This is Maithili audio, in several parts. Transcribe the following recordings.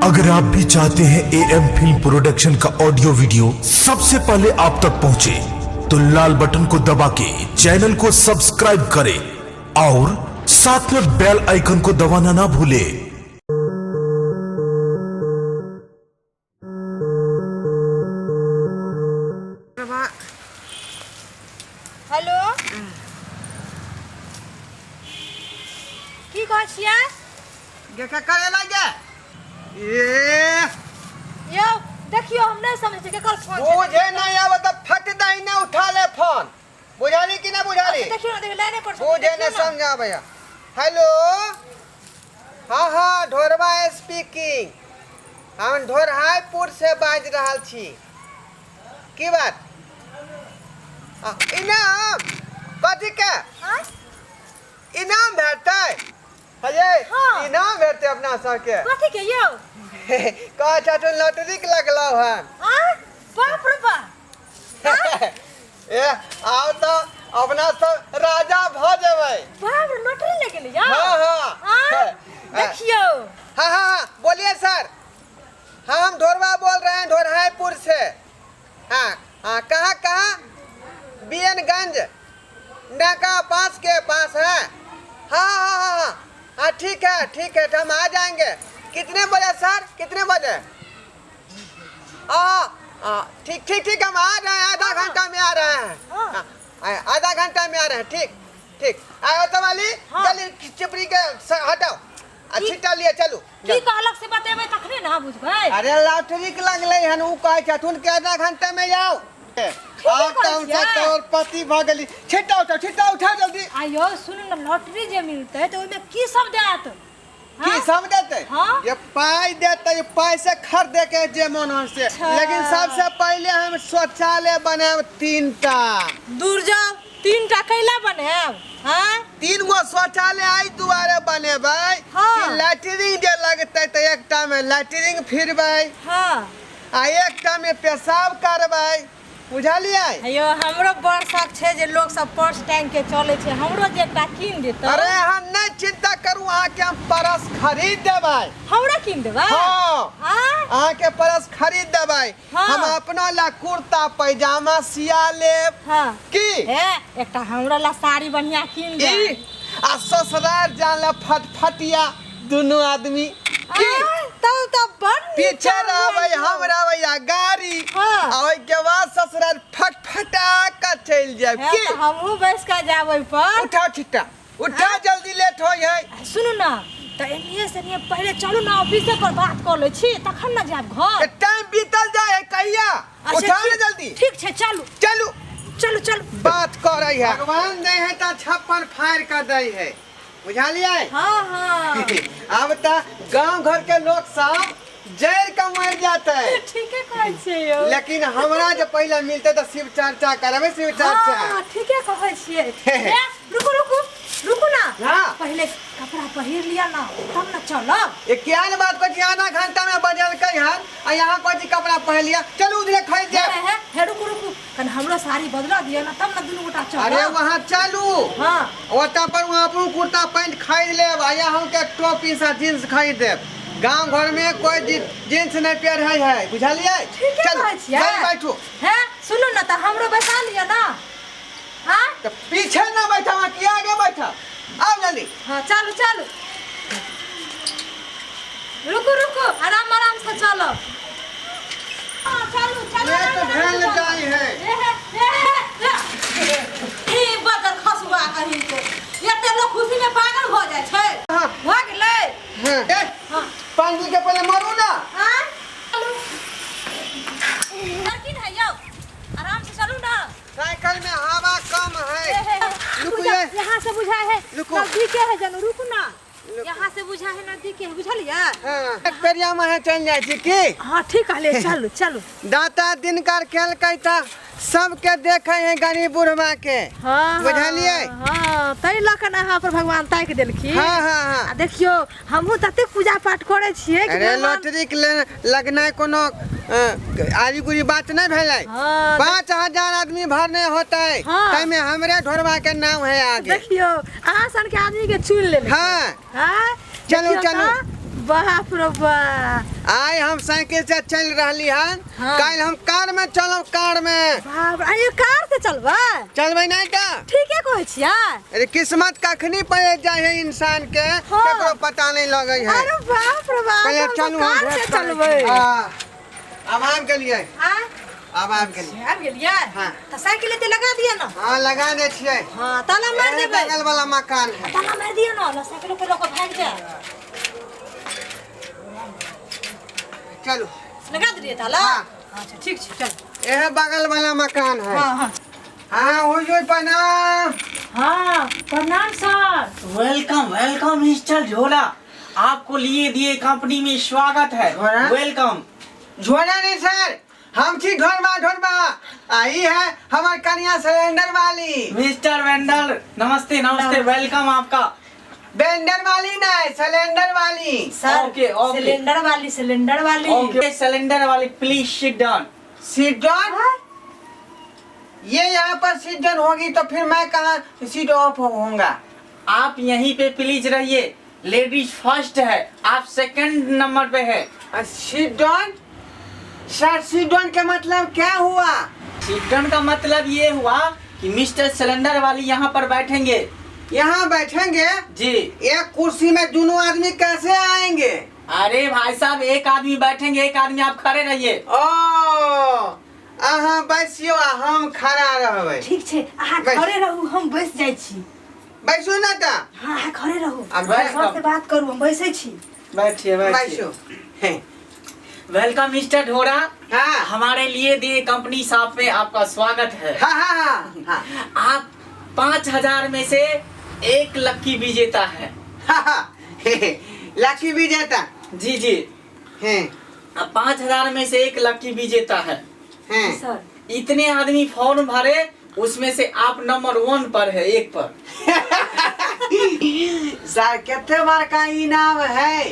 अगर आप भी चाहते हैं ए एम फिल्म प्रोडक्शन का ऑडियो वीडियो सबसे पहले आप तक पहुंचे, तो लाल बटन को दबा के चैनल को सब्सक्राइब करें और साथ में बेल आइकन को दबाना ना भूलें। हेलो, की कहै छियै? गे के करे लागे ए? यौ, देखियौ, हम नहि समझै छियै केकर फोन छै। बुझे नहीं आवे तो फट दही ने उठा ले फोन, बुझाली कि ना बुझाली? देखियौ ने, देखियौ, लाइने पर बुझे देखियौ ने ने। समझावे। हेलो, हाँ हाँ, ढोरबा स्पीकिंग, हम ढोरहाईपुर से बाजि रहल छी। की बात? इनाम कथी के? आँय? इनाम भेटतै अजय? हाँ। इनाम भेटतै अपना सबके। कथी के यौ? कहै छथुन लॉटरी के लगलौ हन। आँय? बाप रे बाप! ए, आब तऽ अपना सब राजा भऽ जेबै। बाप रे, लॉटरी लागि गेलै यौ? हाँ हाँ। आँय? देखियौ। हाँ हाँ हाँ, बोलिए सर। हाँ, हम ढोरवा बोल रहे हैं, ढोरहाईपुर से। हाँ हाँ, कहाँ कहाँ? बीएनगंज नाका पास के पास है। हाँ हाँ हाँ हाँ हाँ, ठीक है ठीक है, तो हम आ जाएंगे। कितने बजे सर, कितने बजे? हाँ हाँ, ठीक ठीक ठीक, हम आ रहे हैं, आधा घंटा में आ रहे हैं। हाँ। हाँ, आधा घंटा में आ रहे हैं, ठीक ठीक। आयो तो वाली। हाँ। जल्दी चिपरी के हटाओ आ छिट्टा लिए चलू। की कहलक से बतेबै तखने ने बुझबै। अरे, लॉटरी के लगलै हन, उ कहै छथुन कि आधा घंटा में जाओ। आब तऽ हम सब करोड़पति भऽ गेली। छिट्टा उठाओ, छिट्टा उठाओ जल्दी। आयो, सुनू ने, लॉटरी जे मिलतै तऽ ओहिमे की सब देत? की हाँ? सब देतै? हाँ? ये पाई देतै, ये पाई से खरीदे के जे मन हो से। अच्छा। लेकिन सबसे पहले हम शौचालय बनाएब 3 टा। दूर जाओ, 3 टा कैला बनायब? हाँ? 3 गो शौचालय एहि दुआरे बनेबै कि लैटरिन जे लगतै तऽ एकटा में लैटरिन फिरबै आ एकटा में पेशाब करबै, बुझलियै? हेयो, हमरो बड़ शौक छै जे लोग सब पर्स टांग के चलै छै, हमरो जे एकटा कीन देतौ। अरे, अहाँ नहि चिंता करू, अहाँके हम परस खरीद देबै। हमरा कीन देबै? हाँ। हाँ? अहाँके परस खरीद देबै। हम अपना ला कुर्ता पैजामा सिया लेब। की? हे, एकटा हमरा ला साड़ी बढ़िया कीन ई दे। आ ससुराल जान ला फटफटिया दुनू आदमी की। तब तऽ बड़ नीक पीछे काम रहबै भेल यौ। हम रहबै आ गाड़ी आ ओहिके बाद ससुराल फटफटा कऽ चलि जायब। हे, की? तऽ हमहूँ बैस कऽ जायब ओहि पर। उठाओ छिट्टा, उठा जल्दी, लेट होइ है। सुनू ने, तऽ एनिए से एनिए पहिले चलू ने, ऑफिसे पर बात कऽ लै छी, तखन ने जायब घर। टाइम बीतल जाए है कहिया। अच्छा, उठा ने ठीक- जल्दी। ठीक छै, चलू। चलू। चलू चलू। बात करे है, भगवान दे है तऽ 56 फाड़ के दै है, बुझलियै? हाँ हाँ। अब तऽ गांव घर के लोग सब जड़ के मर जाते। ठीके कहै छियै यौ। लेकिन हमरा जे पहिले मिलते तऽ शिव चर्चा करबै, शिव चर्चा। हाँ, ठीके कहै छियै। ए, रुकू रुकू रुकू ना। पहिले कपड़ा पहिर लिअ ना, तब ने चलब। ये क्या ने बात कहै छी, आधा घंटा में बजलकै हन आ यहाँ कहै छी कपड़ा पहिर लिअ। चलू, उधरे खरीद हे जायब। हे हे, रुकू रुकू, कनि हमरो साड़ी बदला दिअ ना, तब ने दुनू गोटा चलब। अरे, वहाँ चलू। ओतऽ पर वहाँ अपनो कुर्ता पैंट खरीद लेब आ यहाँ के टोपी सा जींस खरीद देब। गांव घर में कोई जींस नहीं पहन है, है बुझलियै? ठीके चलू, कहै छियै। जल्दी बैठू। हे, सुनू ने, तऽ हमरो बैसा लिअ ना। हाँ। तऽ पीछे ना बैठा, वहाँ की आगे बैठा। आओ जल्दी। हाँ, चलू चलू, रुकू रुकू, आराम आराम से चलो। हाँ, चलू चलू। ये तो आराम आराम से भेल चलू। जाय है। ए हे, ए हे, ए। ई बदर खसुआ कहीं के, एते लोग खुशी में पागल हो जाइ छै। भऽ गेलै। हाँ। ए, 5 दिन के पहले मरू ना। हाँ, चलू। लड़की है यौ, आराम से चलू ना। साइकिल में हवा कम है। ए, हे, हे। रुकू। बुझा- ये। यहाँ से बुझा है रुकू। नजदीके है जनू, रुकू ना, यहाँ से बुझा है नजदीके है, बुझलियै? हाँ, एक बेरिया में है, चल जाइ छी की? हाँ, ठीक कहले, चलू चलू। दाता दिनकर खेलकै तऽ सबके देखे है गरीब बुढ़वा के। बुझलियै? हाँ, ताहि लऽ कऽ ने अहाँ पर भगवान ताकि देलखिन। हाँ, हाँ, हाँ। आ देखियौ, हमहूँ ततेक पूजा पाठ करै छियै कि अरे, भगवान लॉटरी के लगनाइ कोनो आरी गुरी बात नहीं भेलै। 5,000 आदमी भरने होतै। ताहिमे हमरे ढोरबा के नाम है आगे। देखियौ, अहाँ सन के आदमी के चुनि लेलकै। हाँ। हाँ? चलू, देखियौ चलू। तऽ, बाप रे बाप। आ हम साइकिल से चल रहली हन। हाँ। काल्हि हम कार में चलब, कार में। बाप रे, आइयो कार से चलबै? चलबै नहीं तऽ? ठीके कहै छियै। अरे किस्मत कखनी पड़ि जाइ है इंसान के। हाँ। ककरो पता नहीं लगै है। अरे बाप रे बाप, पहिले हम तऽ चलू, हम कार भेंट से करै छी। चलबै। हाँ, आब आबि गेलियै। आ? आब आबि गेलियै। आबि गेलियै? हाँ। तऽ साइकिल एते लगा दिअ ने। हाँ, लगा दै छियै। हाँ, ताला मारि एहे देबै। बगल वाला मकान है। ताला मारि दिअ ने, ल साइकिल पे लऽ कऽ भागि जाय। चलू। लगा देलियै ताला? हाँ। अच्छा ठीक छै, चल। एहे बगल वाला मकान है। हाँ हाँ। हाँ, हुजूर प्रणाम। हाँ प्रणाम सर। Welcome welcome mister झोला, आपको लिए दिए कंपनी में स्वागत है। झोला? Welcome. झोला नहीं सर, हम छी ढोरबा ढोरबा। आई है हमार कन्या सिलेंडर वाली। मिस्टर वेंडर नमस्ते नमस्ते, welcome आपका। वेंडर वाली नहीं, सिलेंडर वाली। Sir okay, okay. सिलेंडर वाली, सिलेंडर वाली। ओके सिलेंडर वाली, please sit down. Sit down? ये यहाँ पर सीट डाउन होगी तो फिर मैं कहाँ सीट ऑफ होऊंगा? आप यहीं पे प्लीज रहिए, लेडीज फर्स्ट है, आप सेकंड नंबर पे है। Sit down sir, sit down का मतलब क्या हुआ? सिट डाउन का मतलब ये हुआ कि मिस्टर सिलेंडर वाली यहाँ पर बैठेंगे। यहाँ बैठेंगे? जी। एक कुर्सी में दोनों आदमी कैसे आएंगे? अरे भाई साहब, एक आदमी बैठेंगे, एक आदमी आप खड़े रहिए। ओ अहाँ बैसियो आ हम खड़ा रहबै। ठीक छै, अहाँ बैस। खड़े रहू, हम बैस जाइ छी। बैसू ना तऽ। हाँ, अहाँ खड़े रहू। आ बैस। सर से बात करू, हम बैसै छी। बैठिए बैठिए। बैसू। हे, welcome mister ढोरा। हाँ। हमारे लिए दिए कंपनी साहब में आपका स्वागत है। हाँ हाँ हाँ हाँ। आप 5000 में से एक लक्की विजेता है। हाँ, हाँ, हे, हे, लकी विजेता? जी जी। हे, अब 5000 में से एक लक्की विजेता है। हे। सर इतने आदमी फॉर्म भरे, उसमें से आप नंबर 1 पर है, एक पर। सर कितने बड़का इनाम है,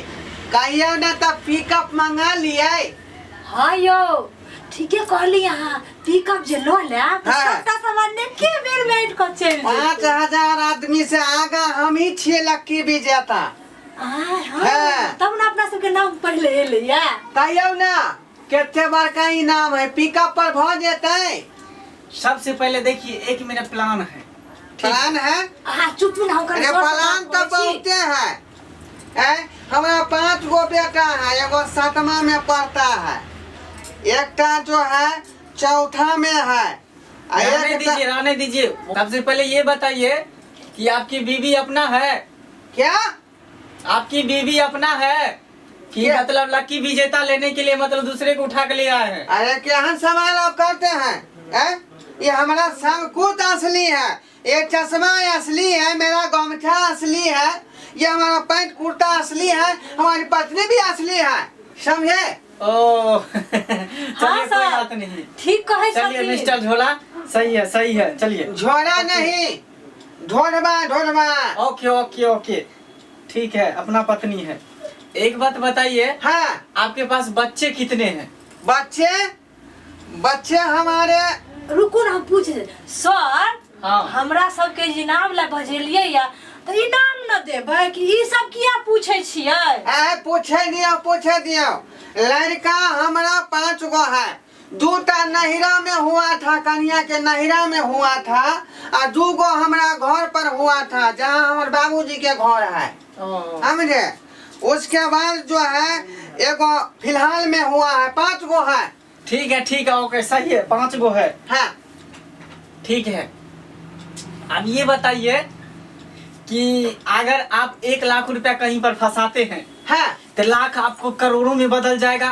कहियो ना तो पिकअप मंगा लिए। हाँ यौ, ठीके कहली अहाँ, पिकअप जे लऽ लेब तऽ हाँ। सबटा सामान एके बेर बैठ कऽ चलि जेतै। 5000 आदमी से आगा हम ही छियै लक्की विजेता। आय, हाँ, हाँ। तब ने अपना सबके नाम पहिले एलैया। कहियो ना कितने बड़का इनाम है, पिकअप पर भ जेतै। सबसे पहले देखिए, एक मेरा प्लान है। प्लान है? अहाँ चुप ना, हम अरे प्लान तो बहुते है। ए, हमारा 5 गो बेटा है, एगो 7वां में पढ़ता है, एकटा जो है 4था में है। आ रहने एकटा- दीजिए, रहने दीजिए। सबसे पहले ये बताइए कि आपकी बीवी अपना है? क्या? आपकी बीवी अपना है कि क्या? मतलब लकी विजेता लेने के लिए मतलब दूसरे को उठा के ले आए हैं? अरे क्या सवाल आप करते हैं? ए? ये हमारा सब कुछ असली है, ये चश्मा असली है, मेरा गमछा असली है, ये हमारा पैंट कुर्ता असली है, हमारी पत्नी भी असली है, समझे? ओ चलिए हाँ, कोई सर। बात नहीं। ठीक कहै चलिए छथिन। मिस्टर झोला, सही है सही है, चलिए। झोला नहीं, ढोढ़बा ढोढ़बा। ओके ओके ओके, ठीक है, अपना पत्नी है। एक बात बताइए। हाँ। आपके पास बच्चे कितने हैं? बच्चे? बच्चे हमारे, रुकू ना, हम पूछ सर। हाँ। हमरा सबके इनाम ला बजेलियै या तऽ इनाम न देबै कि ई सब किया पूछै छियै? ए पूछे दियो, पूछे दियो। लड़का हमारा 5 गो है, 2टा नहिरा में हुआ था, कन्या के नहिरा में हुआ था, आ 2 गो हमारा घर पर हुआ था, जहाँ हमारे बाबूजी के घर है, समझे? उसके बाद जो है एगो फिलहाल में हुआ है, 5 गो है। ठीक है ठीक है, ओके सही है, 5 गो है। हाँ। ठीक है, अब ये बताइए कि अगर आप 1 लाख रुपया कहीं पर फंसाते हैं, हाँ। तो लाख आपको करोड़ों में बदल जाएगा,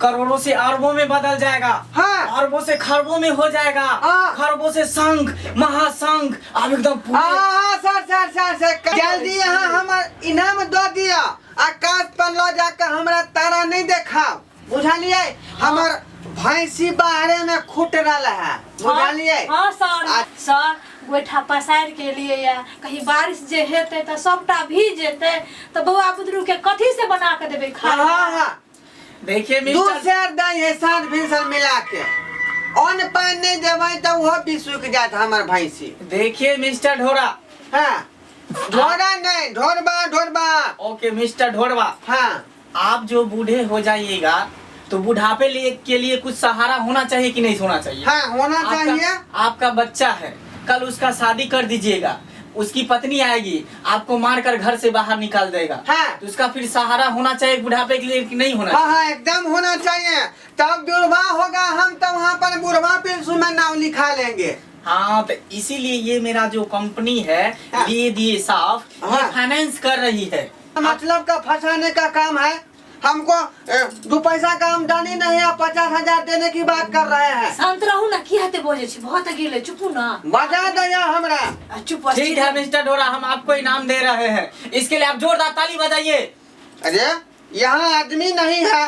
करोड़ों से अरबों में बदल जाएगा, हाँ। अरबों से खरबों में हो जाएगा, हाँ। खरबों से संघ महासंघ, आप एकदम पूरे हाँ, हाँ, सर सर सर सर, जल्दी यहाँ हमर इनाम दो दिया, आकाश पर लो जाकर हमरा तारा नहीं देखा, बुझलिए? हमर भैंसी बाहरे में खुट रहा है, बुझलिए? हाँ सर। सर गोइठा पसार के लिए या कहीं बारिश जे हेतै तऽ सबटा भीज जेतै, तऽ बौआ बुदरू के कथी से बना के देबै खाय? हाँ हाँ। देखिए दू मिस्टर सेर दै है साँझ भिनसर मिला के, अन्न पानि नहीं देबै तऽ ओहो भी सूख जात हमर भैंसी। देखिए मिस्टर ढोरा। हाँ, ढोरा नहीं, ढोरबा ढोरबा। Okay mister ढोरबा। हाँ। आप जो बूढ़े हो जाइएगा तो बुढ़ापे लिए के लिए कुछ सहारा होना चाहिए कि नहीं होना चाहिए? हाँ होना आपका, चाहिए। आपका बच्चा है, कल उसका शादी कर दीजिएगा, उसकी पत्नी आएगी, आपको मारकर घर से बाहर निकाल देगा। हाँ। तो उसका फिर सहारा होना चाहिए बुढ़ापे के लिए कि नहीं होना हाँ चाहिए? हाँ एकदम होना चाहिए। तब बुढ़वा होगा हम, तब वहाँ पर बुढ़वा पेंशन में नाम लिखा लेंगे। हाँ तो इसीलिए ये मेरा जो कंपनी है हाँ। लिए दिए साफ, ये हाँ। फाइनेंस कर रही है। मतलब का फंसाने का काम है हमको। 2 पैसा का आमदनी नहीं है, 50,000 देने की बात कर रहे हैं। शांत रहू ना, की हेतै बजै छी, भऽ तऽ गेलै, चुपू ना। बजा दिया हमरा। आ चुप। ठीक है मिस्टर डोरा, हम आपको इनाम दे रहे हैं, इसके लिए आप जोरदार ताली बजाइए। अरे यहाँ आदमी नहीं है,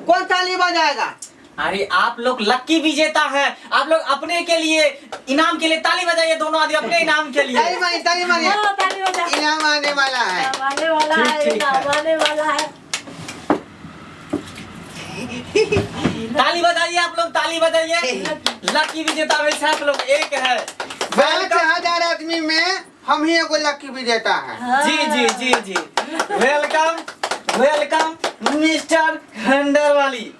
कौन ताली बजाएगा? अरे आप लोग लक्की विजेता हैं, आप लोग अपने के लिए इनाम के लिए ताली बजाइए, दोनों आदमी अपने इनाम के लिए। ताली मारी, ताली मारी। हाँ, ताली बजा। इनाम आने वाला है। इनाम आने वाला ठीक, है, ठीक इनाम है। आने वाला है। ताली बजाइए आप लोग, ताली बजाइए। लकी विजेता में से आप लोग एक है। 5,000 आदमी में हम ही एगो लकी विजेता है। हाँ। जी जी जी जी, welcome welcome mister हंडर वाली,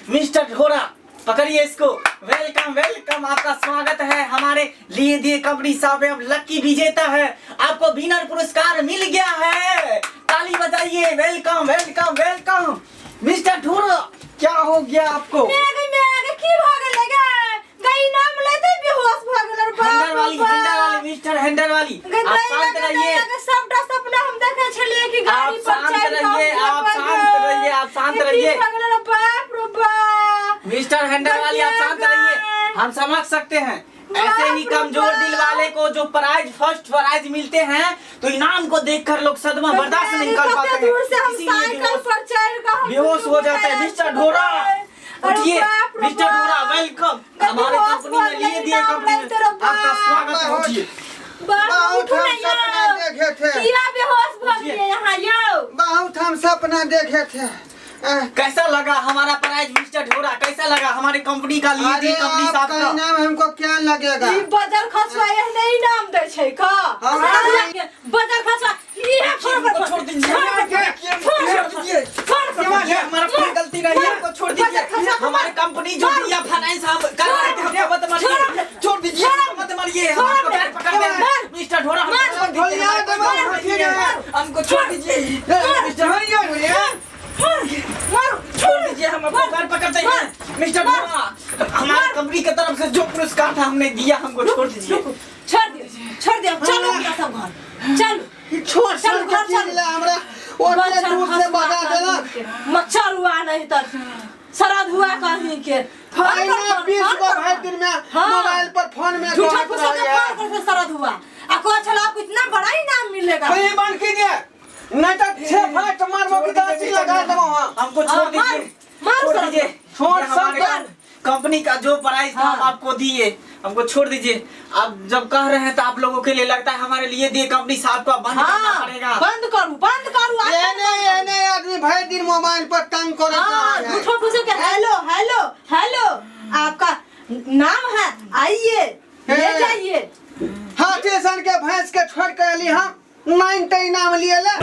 मिस्टर ढोरा, पकड़िए इसको। Welcome welcome, आपका स्वागत है हमारे लिए दिए कंपनी साहब में। अब लकी विजेता है, आपको विनर पुरस्कार मिल गया है, ताली बजाइए। Welcome welcome welcome mister ढोरा, क्या हो गया आपको? मैं की भऽ गेलै गे? गई इनाम लेते बेहोश भऽ गेलै रे बाप हंडर रे वाली, बाप। हंडर वाली, मिस्टर हंडर वाली, गई आप शांत दैया रहिए। दैया सबटा सपना हम देखै छलियै कि गाड़ी आप पर शांत चढ़ि कऽ रहिए, हम आप घर शांत पर रहिए, आप शांत की रहिए। भऽ गेलै रे बाप रे बाप। मिस्टर हैंडल वाली, आप शांत रहिए, हम समझ सकते हैं। ऐसे ही बाप रे कमजोर दिल बाप। वाले को जो प्राइज, फर्स्ट प्राइज मिलते हैं तो इनाम को देखकर लोग सदमा बर्दाश्त नहीं कर कते पाते हैं, दूर से हम इसीलिए साइकिल बेहोश पर चढ़ि कऽ हम बेहोश हो जाता है। मिस्टर ढोरा अरे उठिए, बाप रे मिस्टर ढोरा बाप। Welcome, गई हमारे बेहोश कंपनी में भऽ लिए गेलै, दिए इनाम कंपनी में लेते रे आपका बाप। स्वागत है, उठिए। बाप रे, बहुत उठू हम ने सपना यौ। देखे थे। किया बेहोश भऽ उठिए। गेलियै यहाँ यौ? बहुत हम सपना देखे थे। कैसा लगा हमारा प्राइज मिस्टर ढोरा, कैसा लगा हमारे कंपनी का लिए अरे दिए कंपनी साहब आपका का? इनाम हमको क्या लगेगा? ई बजर खसुआ एहने इनाम दै छै का? हाँ। बजर खसुआ इहे छोड़ हमको छोड़ दीजिए, छोड़ दीजिए, क्यों ये हमारा कोई गलती नहीं है, हमको छोड़ दीजिए। हमारे कंपनी जो दिया फाइनेंस हम कर रहे थे, हमको मत मारिए, छोड़ दीजिए, मत मारिए, हमको पैर पकड़ दे मिस्टर ढोरा, हमको छोड़ दीजिए, हमारा कोई गलती नहीं है, हमको छोड़ दीजिए मिस्टर, छोड़ दीजिए, हम आपको पैर पकड़ते हैं मिस्टर ढोरा, हमारी कंपनी की तरफ से जो पुरस्कार था हमने दिया, हमको छोड़ दीजिए। छोड़ दियौ, छोड़ दियौ, चलू अपना सब घर चलू। छोड़ चल, छोड़ घर के चल। चीज ला हमरा ओते दूर से बजा देला। मच्छर हुआ नहीं तर शरद हुआ कहीं के फोन पर आईना फोन, 20 फोन गो पर भर फोन। दिन में हाँ। मोबाइल पर फोन में झूठा कहत फूसा के रहिए। फोन पर से शरद हुआ आ कह छला आपको इतना बड़ा इनाम मिलेगा। कहीं बंद कीजिए, नहीं तो 6 फाट मारबो की दासी लगा देबो। हाँ हमको छोड़ हाँ, दीजिए, मार, छोड़ सर। दीजिए, छोड़ ये हमारे सर। कंपनी का जो प्राइस था हम हाँ। आपको दिए, हमको छोड़ दीजिए। आप जब कह रहे हैं तो आप लोगों के लिए लगता है हमारे लिए दिए कंपनी साहब को अब बंद करना हाँ पड़ेगा। बंद करू, बंद करू, आज एने एने आदमी भर दिन मोबाइल पर तंग करत हाँ रहे है। झूठो फूसो के हेलो हेलो हेलो आपका नाम है, आइए ले हे। जाइए। हाथी सन के भैंस के छोड़ के अली हम 9 इनाम लिए ले।